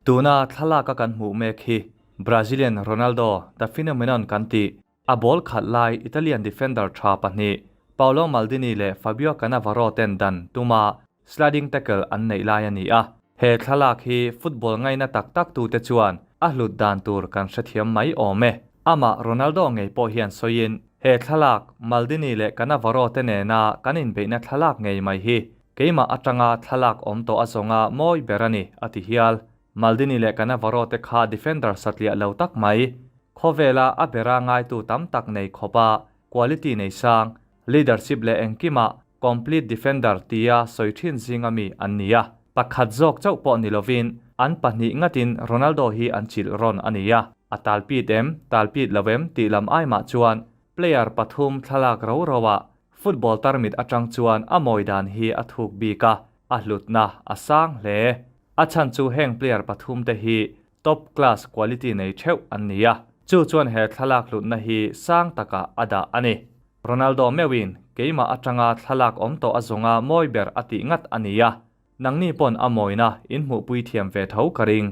Tuna thlalak a kan hmuh mek hi Brazilian Ronaldo the phenomenon kan tih, a ball khalh lai Italian defender tha pahnih Paolo Maldini leh Fabio Cannavaro ten dan tuma sliding tackle an neih lai a ni a. He thlalak hi football ngaina tak tak tute chuan a hlut dan tur kan hrethiam mai awm e. Amah Ronaldo ngei pawh hian sawiin, He thlalak, Maldini leh Cannavaro te nena kan inbeihna thlalak ngei mai hi Keimah atanga thlalak awm tawh a zawnga mawi ber a ni, a ti hial. Maldini leh Cannavaro te kha defender satliah lo tak mai. Khawvela a bera ngaitu tam tak nei khawpa quality nei sang, leadership leh engkima complete defender tia sawi thin zinga mi an ni a. Pakhat zawk chauh pawh ni lovin an pahnih ngatin Ronaldo hi an chilh rawn a ni a. A talpit em, talpit lo em tih lam ai mah chuan player pathum thlalak ro ro ah Football tarmit atang chuan a mawi dan hi a thuk bik a, a hlutna a sang hle. A chhan chu heng player pathum te hi top class quality nei theuh an ni a, chu chuan he thlalak hlutna hi sang takah a dah a ni. Ronaldo meuhin keimah atanga thlalak awm tawh a zawnga mawi ber a tih ngat a ni a, nangni pawn a mawina in hmuhpui thiam ve tho ka ring.